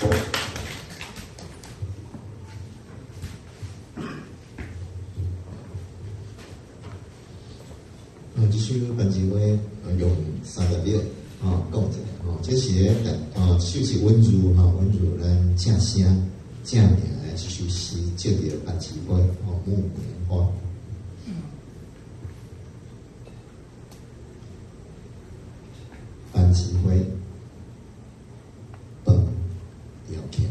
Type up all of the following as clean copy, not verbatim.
這首番薯花用30秒吼講一下吼，這是咧哦，這首是溫如吼，溫如咱正聲正名的這首詩，叫做番薯花吼，木棉花。番薯花，彭耀谦。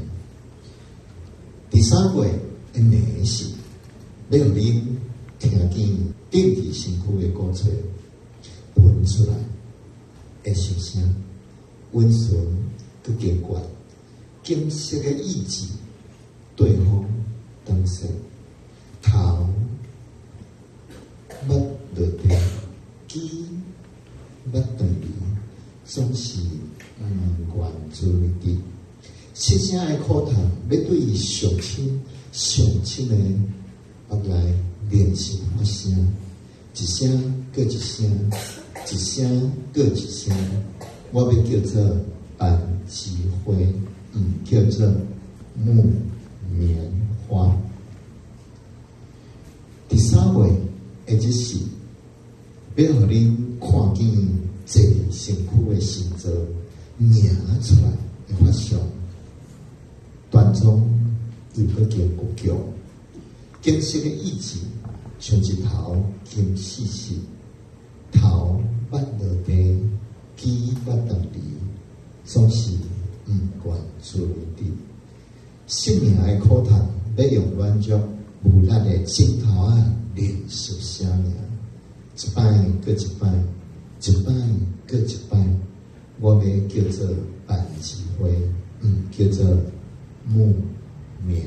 佇3月的暝時，欲予恁聽見釘佇身軀的鼓槌噴出來的響聲，溫順閣堅決，金色的意志對風當勢，頭捌落地，枝捌斷離，總是毋願垂直。失聲的苦嘆，欲對上親上親的腹內練習發聲，一聲閣一聲，一聲閣一聲，我欲叫做番薯花，毋叫做木棉花。佇3月的日時，欲予恁看見坐身軀的心臟凝出來的發相，端莊又閣堅強，金色的意志像一頭金絲絲，頭捌落地，枝捌斷離，總是毋願垂直。生命的苦嘆，欲用軟弱無力的指頭仔練習寫名，一擺閣一擺，一擺閣一擺，我欲叫做番薯花，毋叫做木棉